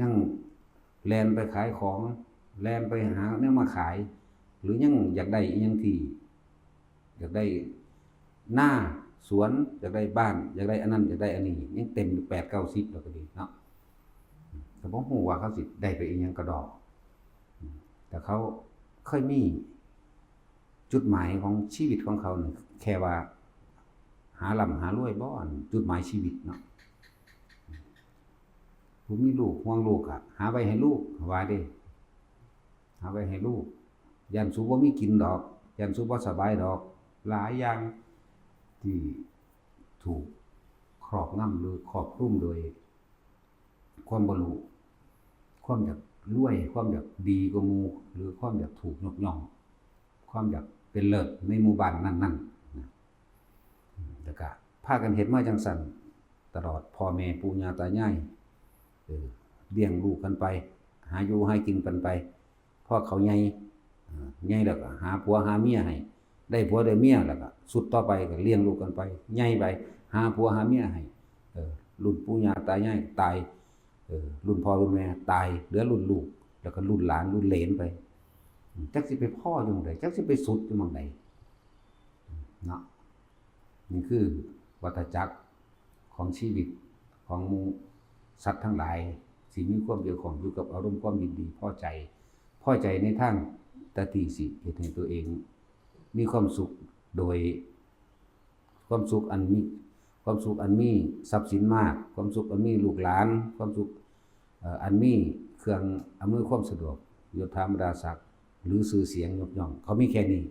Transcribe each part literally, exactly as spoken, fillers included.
ยังแล่นไปขายของ แล่นไปหาแนวมาขาย หรือยังอยากได้อีหยังที่ อยากได้นาสวน อยากได้บ้าน อยากได้อันนั้น อยากได้อันนี้ ยังเต็มอยู่แปดเก้าสิบแล้วก็ดีเนาะ แต่บ่ฮู้ว่าเขาสิได้ไปอีหยังกะดอก แต่เขาเคยมีจุดหมายของชีวิตของเขานี่แค่ว่า หาร่ำหารวยบ่ อันจุดหมายชีวิตเนาะ ผู้มีลูกห่วงลูกอะ หาไว้ให้ลูก ว่าเด้ หาไว้ให้ลูก ย่านสูบ่มีกินดอก ย่านสูบ่สบายดอก หลายอย่างที่ถูกครอบงำหรือครอบคลุมโดยความบ่รู้ ความอยากรวย ความอยากดีกว่าหมู่ หรือความอยากถูกยกย่อง ความอยากเป็นเลิศในหมู่บ้านนั้นๆ นะ แล้วก็พากันเฮ็ดมาจังซั่นตลอด พ่อแม่ปู่ย่าตายาย เออ เลี้ยงลูกกันไป หาอยู่หากินกันไป พอเขาใหญ่ เอ่อ ใหญ่แล้วก็หาผัวหาเมียให้ ได้ผัวได้เมียแล้วก็สุดต่อไปก็เลี้ยงลูกกันไป ใหญ่ไป หาผัวหาเมียให้ เออ รุ่นปู่ย่าตายายตาย เออ รุ่นพ่อรุ่นแม่ตาย เหลือรุ่นลูก แล้วก็รุ่นหลานรุ่นเหลนไป จักสิไปพ้ออยู่หม่องใด จักสิไปสุดอยู่หม่องใด เนาะ นี่คือวัฏจักรของชีวิตของหมู่สัตว์ทั้งหลาย ที่มีความเกี่ยวข้องอยู่กับอารมณ์ความยินดีพอใจ พอใจในทางตติสิเฮ็ดให้ตัวเองมีความสุขโดย ความสุขอันมี ความสุขอันมีทรัพย์สินมาก ความสุขอันมีลูกหลาน ความสุข เอ่อ อันมีเครื่องอำนวยความสะดวก ยศถาบรรดาศักดิ์ หรือชื่อเสียงยกย่อง เขามีแค่นี้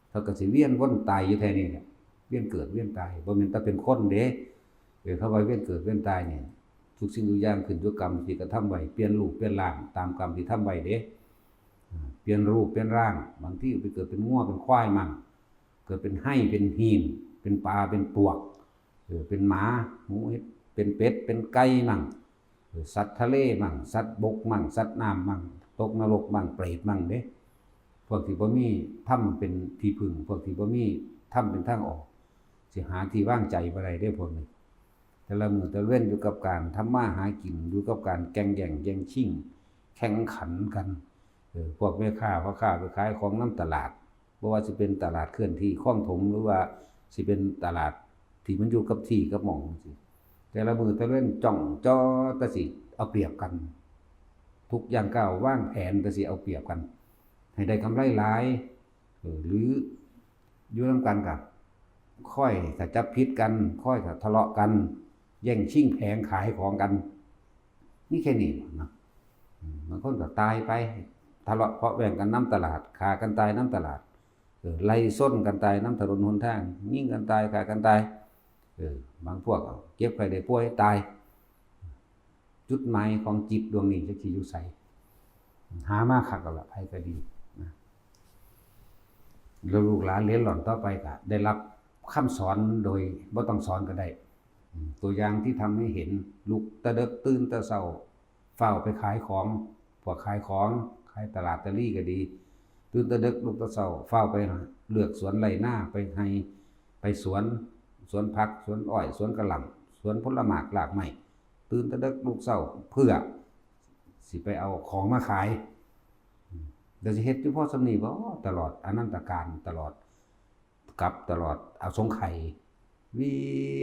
เขาก็สิเวียนวนตายอยู่แค่นี้แหละ เวียนเกิดเวียนตาย บ่แม่นแต่เป็นคนเด้ เออ เขาว่าเวียนเกิดเวียนตายเนี่ย ทุกสิ่งทุกอย่างขึ้นอยู่กับกรรมที่กระทำไว้ เปลี่ยนรูปเปลี่ยนร่างตามกรรมที่ทำไว้เด้ อ่า เปลี่ยนรูปเปลี่ยนร่าง บางทีไปเกิดเป็นงัวเป็นควายมั่ง เกิดเป็นไฮ่เป็นหีน เป็นปลาเป็นปวก เออ เป็นหมา หมู เป็นเป็ด เป็นไก่มั่ง เออ สัตว์ทะเลมั่ง สัตว์บกมั่ง สัตว์น้ำมั่ง ตกนรกมั่ง เปรตมั่งเด้ พวกที่บ่มีธรรมเป็นที่พึ่ง พวกที่บ่มีธรรมเป็นทางออก สิหาที่วางใจบ่ได้เด้พวกนี้ แต่ละมื้อแต่ละเว็นอยู่กับการทำมาหากิน อยู่กับการแก่งแย่งแย่งชิง แข่งขันกัน เออ พวกแม่ค้าพ่อค้าไปขายของนำตลาด บ่ว่าสิเป็นตลาดเคลื่อนที่คลองถม หรือว่าสิเป็นตลาดที่มันอยู่กับที่กับหม่องจั่งซี้ แต่ละมื้อแต่ละเว็นจ้องจ่อแต่สิเอาเปรียบกัน ทุกย่างก้าววางแผนแต่สิเอาเปรียบกัน ให้ได้กำไรหลาย เออ หรืออยู่นำกันก็ค่อยถ้าจับผิดกัน ค่อยถ้าทะเลาะกัน แย่งชิงแผงขายของกัน นี่แค่นี้เนาะ อืม บางคนก็ตายไป ทะเลาะเบาะแว้งกันนำตลาด ฆ่ากันตายนำตลาด เออ ไล่ชนกันตายนำถนนหนทาง ยิงกันตาย ฆ่ากันตาย เออ บางพวกก็เจ็บไข้ได้ป่วยตาย จุดหมายของจิตดวงนี้จักสิอยู่ไส หามาคักแล้วล่ะ ไผก็ดีนะ แล้วลูกหลานเหลนหล่อนต่อไปก็ได้รับคำสอนโดยบ่ต้องสอนก็ได้ อืม ตัวอย่างที่ทำให้เห็น ลุกแต่เดิกตื่นแต่เช้า ฟ้าวไปขายของ พวกขายของ ขายตลาดตะลี่ก็ดี ตื่นแต่เดิกลุกแต่เช้า ฟ้าวไปเลือกสวนไร่นา ไปไฮ่ ไปสวน สวนผัก สวนอ้อย สวนกะหล่ำ สวนผลหมากรากไม้ ตื่นแต่เดิกลุกเช้า เพื่อสิไปเอาของมาขาย อืม เดี๋ยวสิเฮ็ดอยู่พอส่ำนี้บ่ ตลอดอนันตกาล ตลอด กับตลอดอสงไขย เวี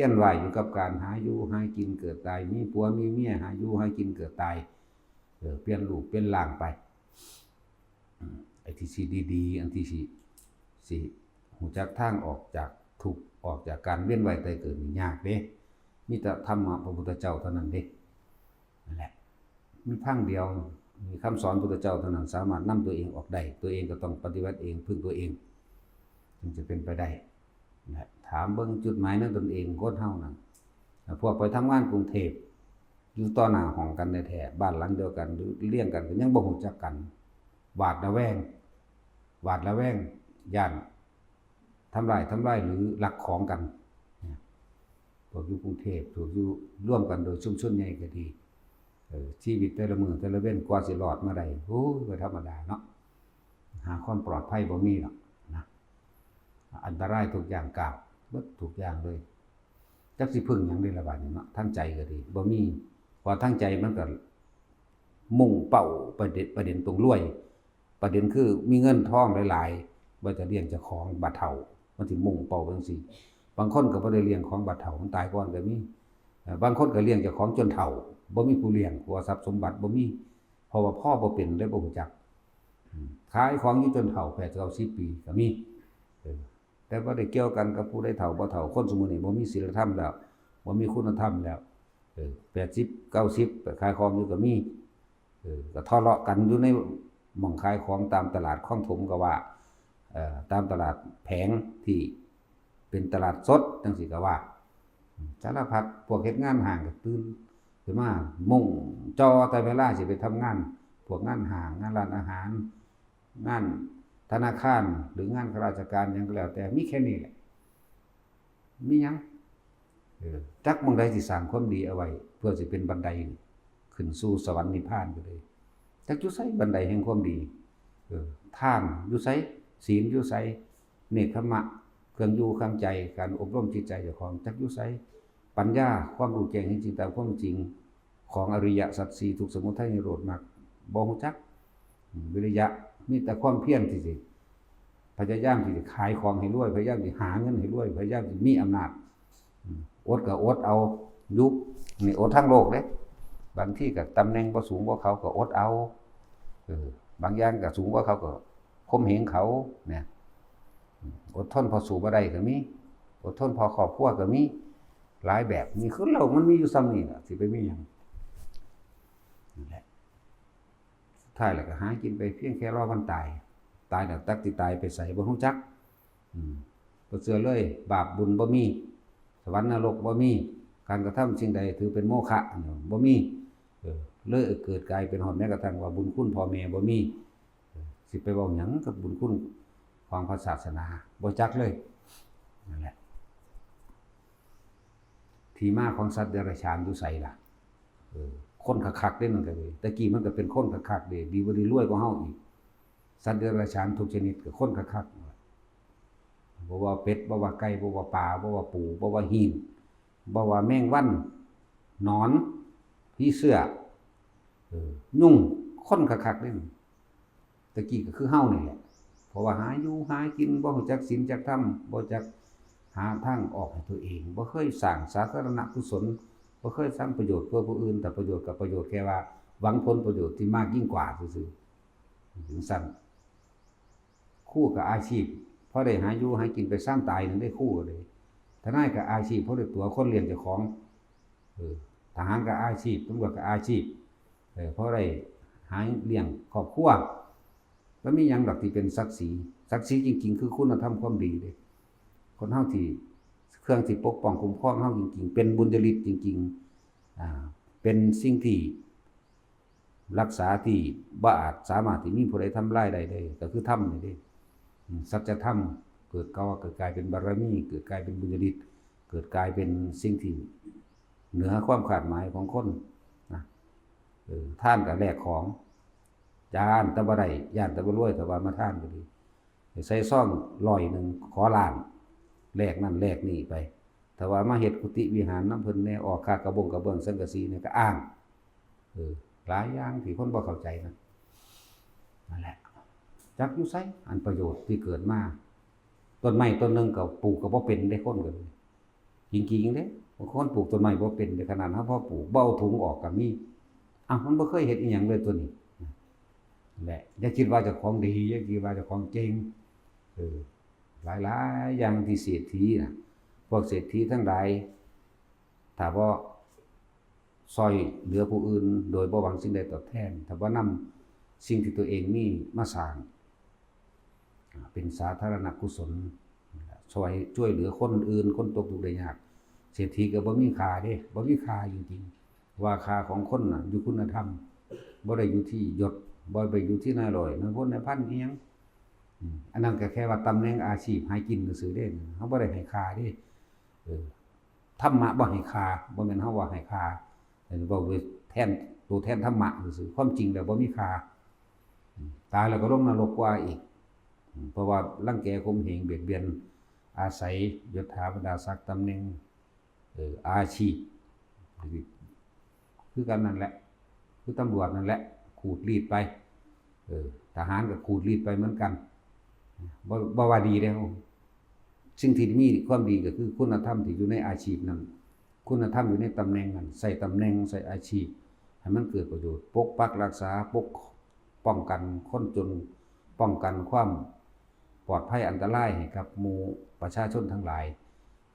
ยนว่ายอยู่กับการหาอยู่หากินเกิดตาย มีผัวมีเมีย หาอยู่หากินเกิดตาย เออ เปลี่ยนรูปเปลี่ยนร่างไป อืม ไอ้ที่สิดีๆ อันที่สิ สิรู้จักทางออกจากทุกข์ ออกจากการเวียนว่ายตายเกิดนี่ยากเด้ มีแต่ธรรมะพระพุทธเจ้าเท่านั้นเด้ นั่นแหละ มีทางเดียว มีคำสอนพุทธเจ้าเท่านั้นสามารถนำตัวเองออกได้ ตัวเองก็ต้องปฏิบัติเอง พึ่งตัวเอง จึงจะเป็นไปได้นะ ถามเบิ่งจุดหมายในตนเอง คนเฮานั่น พวกไปทำงานกรุงเทพฯ อยู่ต่อหน้าห้องกันแท้ๆ บ้านหลังเดียวกัน หรือเรียงกัน ก็ยังบ่รู้จักกัน หวาดระแวง หวาดระแวง ย้านทำลาย ทำลาย หรือลักของกัน พวกอยู่กรุงเทพฯ พวกอยู่ร่วมกันโดยชุมชนใหญ่ก็ดี เออ ชีวิตแต่ละมื้อแต่ละเว็นกว่าสิรอดมาได้ โอ้ย บ่ธรรมดาเนาะ หาความปลอดภัยบ่มีหรอกนะ อันตรายทุกอย่างก้าว เบิดทุกอย่างเลย จักสิพึ่งหยังเด้ล่ะบาดนี้เนาะ ทางใจก็ดี บ่มี เพราะทางใจมันก็ มุ่งเป้าประเด็นประเด็นตรงรวย ประเด็นคือมีเงินทองหลายๆ ว่าจะเลี้ยงเจ้าของบาดเฒ่า มันสิมุ่งเป้าไปจั่งซี้ บางคนก็บ่ได้เลี้ยงของบาดเฒ่า มันตายก่อนก็มี เอ่อบางคนก็เลี้ยงเจ้าของจนเฒ่า บ่มีผู้เลี้ยง เพราะว่าทรัพย์สมบัติบ่มี เพราะว่าพ่อบ่เป็นเลยบ่รู้จัก อืม ขายของอยู่จนเฒ่า แปดเก้าสิบปีก็มี เออ แต่บ่ได้เกี่ยวกันกับผู้ใดเฒ่าบ่เฒ่า คนซุมื้อนี้บ่มีศีลธรรมแล้ว บ่มีคุณธรรมแล้ว เออ แปดสิบ เก้าสิบ ไปขายของอยู่ก็มี เออ ก็ทะเลาะกันอยู่ในหม่องขายของตามตลาดคลองถมก็ว่า เอ่อ ตามตลาดแผงที่เป็นตลาดสดจั่งซี้ก็ว่า สารพัด พวกเฮ็ดงานห้างก็ตื่นขึ้นมามุ่งจ่อแต่เวลาสิไปทำงาน พวกงานห้าง งานร้านอาหาร งานธนาคาร หรืองานข้าราชการหยังก็แล้วแต่ มีแค่นี้แหละ มีหยัง เออ จักหม่องใดสิสร้างความดีเอาไว้ เพื่อสิเป็นบันไดขึ้นสู่สวรรค์นิพพานก็เลย จักอยู่ไสบันไดแห่งความดี เออ ทานอยู่ไส ศีลอยู่ไส เนกขัมมะ เครื่องอยู่ขังใจ การอบรมจิตใจเจ้าของ จักอยู่ไส ปัญญา ความรู้แจ้งเห็นจริงตามความจริง ของอริยสัจสี่ ทุกข์ สมุทัย นิโรธ มรรค บ่รู้จัก อืม วิริยะ มีแต่ความเพียรที่สิ พยายามที่สิขายของให้รวย พยายามที่หาเงินให้รวย พยายามที่มีอำนาจ อืม อดก็อดเอา อยู่ นี่อดทั้งโลกเด้ บางทีก็ตำแหน่งบ่สูงกว่าเขาก็อดเอา เออ บางอย่างก็สูงกว่าเขาก็ข่มเหงเขา เนี่ย อืม อดทนพอสู้บ่ได้ก็มี อดทนพอครอบครัวก็มี หลายแบบ นี่คือโลกมันมีอยู่ส่ำนี้ล่ะ สิไปมีหยัง นั่นแหละ สุดท้ายแล้วก็หากินไปเพียงแค่รอวันตาย ตายแล้วจักสิตายไปไสบ่รู้จัก อืม บ่เชื่อเลย บาปบุญบ่มี สวรรค์นรกบ่มี การกระทำสิ่งใดถือเป็นโมฆะ บ่มี เออ เลยเกิดกลายเป็นฮอดแม้กระทั่งว่าบุญคุณพ่อแม่บ่มี เออ สิไปเว้าหยังกับบุญคุณของพระศาสนา บ่จักเลย นั่นแหละ ที่มาของสัตว์เดรัจฉานอยู่ไสล่ะ เออ คนคักๆเด้ มันก็เลย แต่กี้มันก็เป็นคนคักๆเด้ ดีบ่ดีรวยกว่าเฮาอีก สัตว์เดรัจฉานทุกชนิดก็คนคักๆ บ่ว่าเป็ด บ่ว่าไก่ บ่ว่าปลา บ่ว่าปู บ่ว่าหิน บ่ว่าแมงวัน หนอน ผีเสื้อ เออ ยุง คนคักๆเด้ ตะกี้ก็คือเฮานี่แหละ เพราะว่าหาอยู่หากิน บ่รู้จักศีลจักธรรม บ่จักหาทางออกให้ตัวเอง บ่เคยสร้างสาธารณกุศล บ่เคยสร้างประโยชน์เพื่อผู้อื่น แต่ประโยชน์กับประโยชน์แค่ว่าหวังผลประโยชน์ที่มากยิ่งกว่าซื่อๆ ถึงสั้น ครูก็อาชีพ พอได้หาอยู่หากินไปซ้ำตายหนึ่งได้ครูก็เลย ทนายก็อาชีพ พอได้ตั๋วคนเลี้ยงเจ้าของ เออ ทหารก็อาชีพ ตำรวจก็อาชีพ เออ พอได้หาเลี้ยงครอบครัว บ่มีหยังดอกที่เป็นศักดิ์ศรี ศักดิ์ศรีจริงๆ คือคุณธรรมความดีเด้ คนเฮาที่ เครื่องที่ปกป้องคุ้มครองเฮาจริงๆ เป็นบุญญาฤทธิ์จริงๆ อ่า เป็นสิ่งที่รักษาที่บ่อาจสามารถที่มีผู้ใดทำลายได้เลย ก็คือธรรมนี่เด้ อืม สัจธรรม เกิดก็เกิดกลายเป็นบารมี เกิดกลายเป็นบุญญาฤทธิ์ เกิดกลายเป็นสิ่งที่เหนือความคาดหมายของคนนะ เออ ทานก็แลกของ ย้านแต่บ่ได้ ย้านแต่บ่รวย แต่ว่ามาทานก็ดี ใส่ซองร้อยหนึ่ง ขอล้าน แลกนั่นแลกนี่ไป แต่ว่ามาเฮ็ดกุฏิวิหารนำเพิ่นแหน่ ออกค่ากระบงกระเบื้องสังกะสีเนี่ยก็อ้าง เออ หลายอย่างที่คนบ่เข้าใจนะ นั่นแหละ จักอยู่ไส อันประโยชน์ที่เกิดมา ต้นไม้ต้นหนึ่งก็ปลูกก็บ่เป็นเด้ คนก็เลย จริงๆเด้ บางคนปลูกต้นไม้บ่เป็นเด้ ขนาดเฮาพอปลูก บ่เอาถุงออกก็มี อ้าว มันบ่เคยเฮ็ดอีหยังเลยตัวนี้ นั่นแหละ อย่าคิดว่าเจ้าของดี อย่าคิดว่าเจ้าของเก่ง เออ หลายๆอย่างที่เศรษฐีน่ะ พวกเศรษฐีทั้งหลาย ถ้าบ่ซ่อยเหลือผู้อื่น โดยบ่หวังสิ่งใดตอบแทน ถ้าบ่นำสิ่งที่ตัวเองมีมาสร้าง เป็นสาธารณกุศล ช่วย ช่วยเหลือคนอื่น คนตกทุกข์ได้ยาก เศรษฐีก็บ่มีค่าเด้ บ่มีค่าจริงๆ ว่าค่าของคนน่ะอยู่คุณธรรม บ่ได้อยู่ที่ยศ บ่ได้อยู่ที่นายร้อย นายพล นายพันอีหยัง อืม อันนั้นก็แค่ว่าตำแหน่งอาชีพหากินซื่อๆเด้ เฮาบ่ได้ให้ค่าเด้ เออ ธรรมะบ่ให้ค่า บ่แม่นเฮาว่าให้ค่า อันนี้เว้าโดยแทน ตัวแทนธรรมะซื่อๆ ความจริงแล้วบ่มีค่า อืม ตายแล้วก็ลงนรกกว่าอีก อืม เพราะว่ารังแกข่มเหงเบียดเบียน อาศัยยศถาบรรดาศักดิ์ตำแหน่ง เออ อาชีพ คือกันนั่นแหละ คือตำรวจนั่นแหละ ขูดรีดไป เออ ทหารก็ขูดรีดไปเหมือนกัน บ่ บ่ว่าดีแล้ว สิ่งที่มีความดีก็คือคุณธรรมที่อยู่ในอาชีพนั้น คุณธรรมอยู่ในตำแหน่งนั้น ใส่ตำแหน่ง ใส่อาชีพ ให้มันเกิดประโยชน์ ปกปักรักษา ปก ป้องกันคนจน ป้องกันความปลอดภัยอันตรายให้กับหมู่ประชาชนทั้งหลาย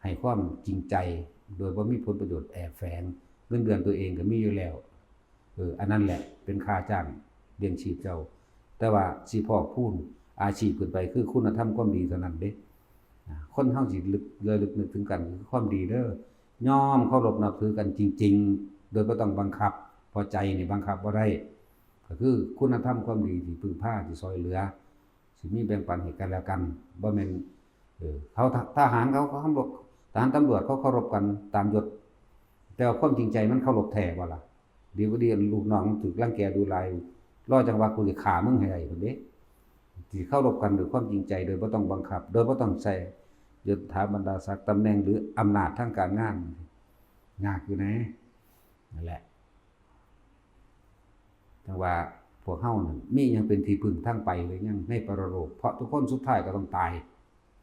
ให้ความจริงใจ โดยบ่มีผลประโยชน์แอบแฝง เงินเดือนตัวเองก็มีอยู่แล้ว เออ อันนั้นแหละเป็นค่าจ้างเลี้ยงชีพเจ้า แต่ว่าสิพอกพูนอาชีพขึ้นไปคือคุณธรรมความดีเท่านั้นเด้ อ่า คนเฮาสิลึก ระลึกนึกถึงกันคือความดีเด้อ ยอมเคารพนับถือกันจริงๆ โดยบ่ต้องบังคับ เพราะใจนี่บังคับบ่ได้ ก็คือคุณธรรมความดีที่พึ่งพา ที่ซอยเหลือ สิมีแบ่งปันให้กันและกัน บ่แม่น เออ เขา ทหารเขา เขาเคารพ ทหารตำรวจเขาเคารพกันตามยศ แต่ว่าความจริงใจมันเคารพแท้บ่ล่ะ ดีบ่ดีลูกน้องมันถูกรังแกดูหลาย รอจังหวะกูสิฆ่ามึงให้ได้พุ้นเด้ ที่เคารพกันด้วยความจริงใจ โดยบ่ต้องบังคับ โดยบ่ต้องใส่ยศถาบรรดาศักดิ์ตำแหน่งหรืออำนาจทางการงาน ยากอยู่นะ นั่นแหละ จังว่าพวกเฮานั่นมีหยังเป็นที่พึ่งทางไปหรือยังในปรโลก เพราะทุกคนสุดท้ายก็ต้องตาย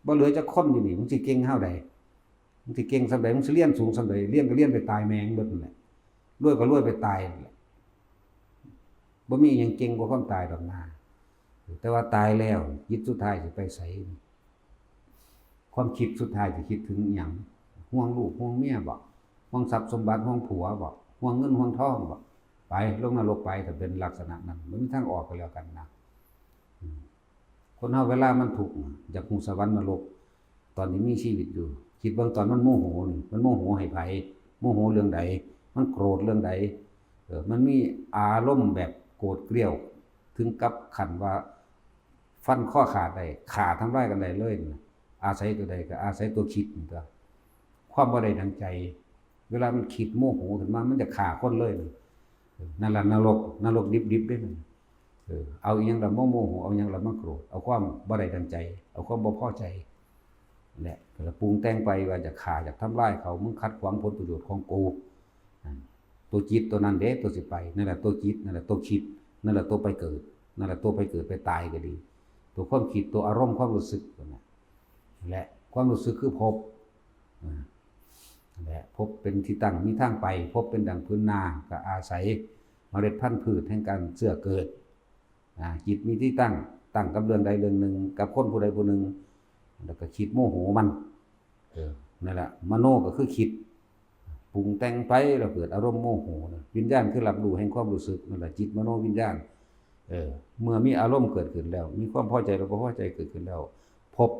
บ่เหลือจักคนอยู่นี่ มึงสิเก่งเท่าใด มึงสิเก่งส่ำใด มึงสิเรียนสูงส่ำใด เรียนก็เรียนไปตายแม่งเบิดนั่นแหละ รวยก็รวยไปตายนั่นแหละ บ่มีหยังเก่งกว่าความตายดอกนา แต่ว่าตายแล้ว จิตสุดท้ายสิไปไส ความคิดสุดท้ายสิคิดถึงอิหยัง ห่วงลูกห่วงเมียบ่ ห่วงทรัพย์สมบัติ ห่วงผัวบ่ ห่วงเงินห่วงทองบ่ ไป ลงนรกไป ถ้าเป็นลักษณะนั้น บ่มีทางออกก็แล้วกันนะ อืม คนเฮาเวลามันทุกข์ อยากฮู้สวรรค์นรก ตอนที่มีชีวิตอยู่ คิดเบิ่งตอนมันโมโหนี่ มันโมโหให้ไผ โมโหเรื่องใด มันโกรธเรื่องใด เออ มันมีอารมณ์แบบโกรธเกรี้ยว ถึงกับขั้นว่าฟันคอขาดได้ ฆ่าทำลายกันได้เลยนี่ อาศัยตัวใด ก็อาศัยตัวคิดนี่ตั๊ว ความบ่ได้ดังใจ เวลามันคิดโมโหขึ้นมา มันจะฆ่าคนเลยนี่ นั่นล่ะนรก นรกดิบๆเด้นั่น เออ เอาอิหยังล่ะมาโมโห เอาอิหยังล่ะมาโกรธ เอาความบ่ได้ดังใจ เอาความบ่พอใจ และก็ปรุงแต่งไปว่าจะฆ่า อยากทำลายเขา มึงขัดขวางผลประโยชน์ของกู นั่น ตัวจิตตัวนั้นเด้ ตัวสิไป นั่นแหละตัวจิต นั่นแหละตัวคิด นั่นแหละตัวไปเกิด นั่นแหละตัวไปเกิดไปตายก็ดี ตัวความคิด ตัวอารมณ์ ความรู้สึกนั่นแหละ และความรู้สึกคือภพ อ่า และภพเป็นที่ตั้ง มีทางไป ภพเป็นดั่งพื้นนา ก็อาศัยเมล็ดพันธุ์พืชแห่งการเจื้อเกิด อ่า จิตมีที่ตั้ง ตั้งกับเรื่องใดเรื่องหนึ่ง กับคนผู้ใดผู้หนึ่ง แล้วก็คิดโมโหมัน เออ นั่นแหละ มโนก็คือคิด ปรุงแต่งไปแล้วเกิดอารมณ์โมโหนะ วิญญาณคือรับรู้แห่งความรู้สึก นั่นแหละ จิตมโนวิญญาณ เออ เมื่อมีอารมณ์เกิดขึ้นแล้ว มีความพอใจหรือบ่พอใจเกิดขึ้นแล้ว ภพ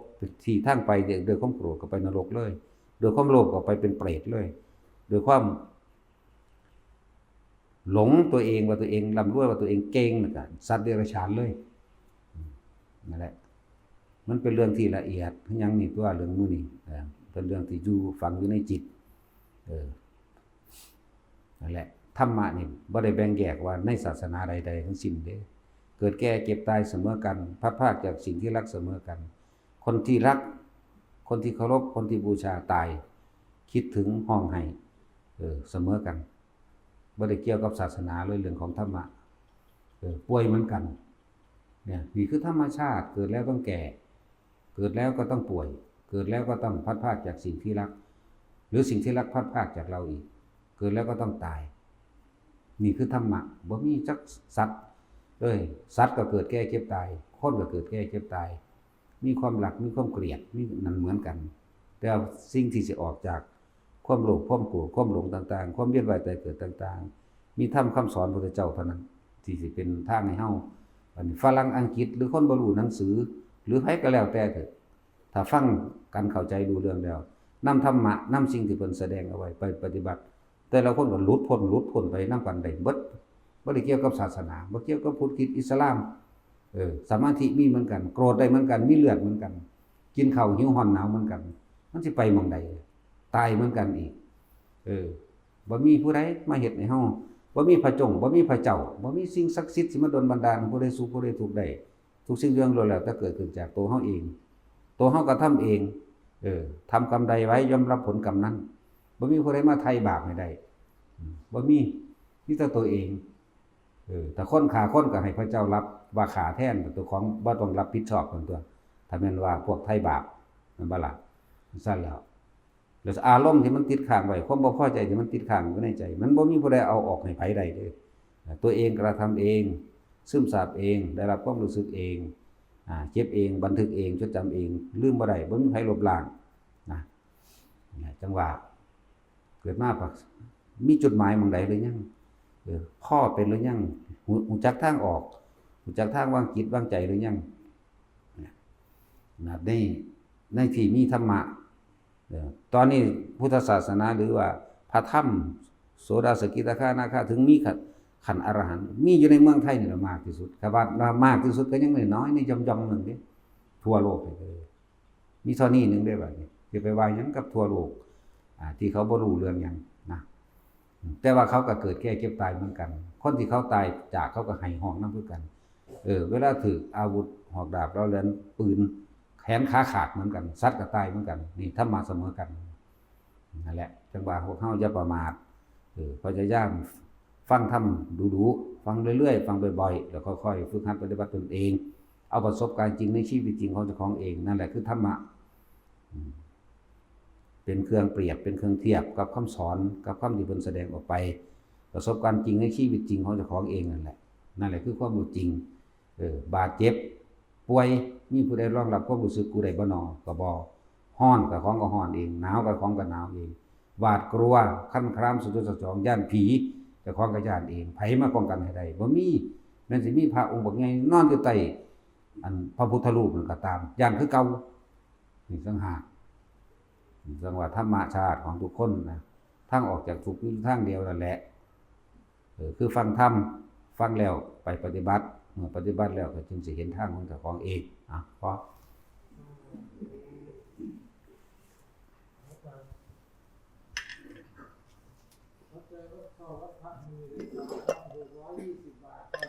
ที่ทางไปด้วยความโกรธก็ไปนรกเลย ด้วยความโลภก็ไปเป็นเปรตเลย ด้วยความหลงตัวเองว่าตัวเองร่ำรวย ว่าตัวเองเก่ง แล้วก็สัตว์เดรัจฉานเลย อืม นั่นแหละ มันเป็นเรื่องที่ละเอียด ยังนี่ตัวเรื่องหมู่นี้ เออ เป็นเรื่องที่อยู่ฝังอยู่ในจิต เออ นั่นแหละ ธรรมะนี่บ่ได้แบ่งแยกว่าในศาสนาใดๆทั้งสิ้นเด้ เกิดแก่เจ็บตายเสมอกัน พลัดพรากจากสิ่งที่รักเสมอกัน คนที่รัก คนที่เคารพ คนที่บูชาตาย คิดถึง ฮ้องไห้ เออ เสมอกัน บ่ได้เกี่ยวกับศาสนาเลย เรื่องของธรรมะ เออ ป่วยเหมือนกัน เนี่ย นี่คือธรรมชาติ เกิดแล้วต้องแก่ เกิดแล้วก็ต้องป่วย เกิดแล้วก็ต้องพลัดพรากจากสิ่งที่รัก หรือสิ่งที่รักพลัดพรากจากเราอีก เกิดแล้วก็ต้องตาย นี่คือธรรมะ บ่มีจักสัตว์เลย สัตว์ก็เกิดแก่เจ็บตาย คนก็เกิดแก่เจ็บตาย มีความรัก มีความเกลียด มีนั่นเหมือนกัน แต่สิ่งที่สิออกจากความโลภ ความโกรธ ความหลงต่างๆ ความเวียนว่ายตายเกิดต่างๆ มีธรรมคำสอนพระพุทธเจ้าเท่านั้น ที่สิเป็นทางให้เฮา อันนี้ฝรั่งอังกฤษ หรือคนบ่รู้หนังสือ หรือไผก็แล้วแต่เถอะ ถ้าฟังกันเข้าใจรู้เรื่องแล้ว นำธรรมะ นำสิ่งที่เพิ่นแสดงเอาไว้ไปปฏิบัติ แต่ละคนก็หลุดพ้น หลุดพ้นไปนำกันได้เบิด บ่ได้เกี่ยวกับศาสนา บ่เกี่ยวกับพุทธคริสต์อิสลาม เออ สมาธิมีเหมือนกัน โกรธได้เหมือนกัน มีเลือดเหมือนกัน กินข้าวหิวฮ้อนหนาวเหมือนกัน มันสิไปหม่องใด ตายเหมือนกันอีก เออ บ่มีผู้ใดมาเฮ็ดให้เฮา บ่มีพระจง บ่มีพระเจ้า บ่มีสิ่งศักดิ์สิทธิ์สิมาดลบันดาลผู้ใดสุขผู้ใดทุกข์ได้ ทุกสิ่งอย่างล้วนแล้วแต่เกิดขึ้นจากตัวเฮาเอง ตัวเฮากระทำเอง เออ ทำกรรมใดไว้ย่อมรับผลกรรมนั้น บ่มีผู้ใดมาไถ่บาปให้ได้ อืม บ่มี มีแต่ตัวเอง เออ ถ้าคนฆ่าคนก็ให้พระเจ้ารับว่าฆ่าแทน ตัวของบ่ต้องรับผิดชอบกันตัว ถ้าแม่นว่าพวกไถ่บาป แม่นบ่ล่ะ? ซั่นแล้ว แล้วอารมณ์ที่มันติดค้างไว้ ความบ่พอใจที่มันติดค้างอยู่ในใจ มันบ่มีผู้ใดเอาออกให้ไผได้เด้อ ตัวเองกระทำเอง ซึมซาบเอง ได้รับความรู้สึกเอง อ่า เจ็บเอง บันทึกเอง จดจำเอง ลืมบ่ได้ บ่มีไผลบล้าง นะ จังว่า เกิดมาปะ มีจุดหมายหม่องใดหรือยัง? เออ พ้อเป็นหรือยัง? ฮู้ ฮู้จักทางออก ฮู้จักทางวางจิตวางใจหรือยัง? นะ ใน ในที่มีธรรมะ เออ ตอนนี้พุทธศาสนาหรือว่าพระธรรม โสดา สกิทาคา อนาคา ถึงมีขั้น ขั้นอรหันต์ มีอยู่ในเมืองไทยนี่แหละมากที่สุด คันว่ามากที่สุดก็ยังน้อยๆ นี่ย่อมๆ หนึ่งเด้ ทั่วโลกนี่ก็เลย มีเท่านี้หนึ่งเด้บัดนี้ สิไปว่าหยังกับทั่วโลก อ่า ที่เขาบ่รู้เรื่องหยังนะ แต่ว่าเขาก็เกิดแก่เจ็บตายเหมือนกัน คนที่เขาตายจากเขาก็ไห้ฮ้องนำคือกัน เออ เวลาถืกอาวุธหอกดาบเหลาแหลม ปืน แขนขาขาดเหมือนกัน สัตว์ก็ตายเหมือนกัน นี่ธรรมะเสมอกัน นั่นแหละ จังว่าพวกเฮาอย่าประมาท เออ พยายามฟังธรรมดูๆ ฟังเรื่อยๆ ฟังบ่อยๆ แล้วค่อยๆ ฝึกหัดปฏิบัติตนเอง เอาประสบการณ์จริงในชีวิตจริงของเจ้าของเอง นั่นแหละคือธรรมะ อืม เป็นเครื่องเปรียบ เป็นเครื่องเทียบกับคำสอน กับคำที่เพิ่นแสดงออกไป ประสบการณ์จริงในชีวิตจริงของเจ้าของเองนั่นแหละ นั่นแหละคือความรู้จริง เออ บาดเจ็บ ป่วย มีผู้ใดรองรับความรู้สึกกูได้บ่นอ ก็บ่ ฮ้อนก็ของก็ฮ้อนเอง หนาวก็ของก็หนาวเอง หวาดกลัว คลั่นคราม สะดุ้งสะท้อน ย้านผี เจ้าของก็ย้านเอง ไผมาป้องกันให้ได้ บ่มี แม้นสิมีพระองค์บักใหญ่นอนอยู่ใต้ อันพระพุทธรูปนั่นก็ตาม ย้านคือเก่า นี่ต่างหาก จังว่าธรรมชาติของทุกคนนะ ทางออกจากทุกข์มีทางเดียวนั่นแหละ เออ คือฟังธรรม ฟังแล้วไปปฏิบัติ เมื่อปฏิบัติแล้วก็จึงสิเห็นทางของเจ้าของเอง อ่ะ พอ เข้าใจว่าเข้าวัดพระมีเลย สามพันหกร้อยยี่สิบบาทครับ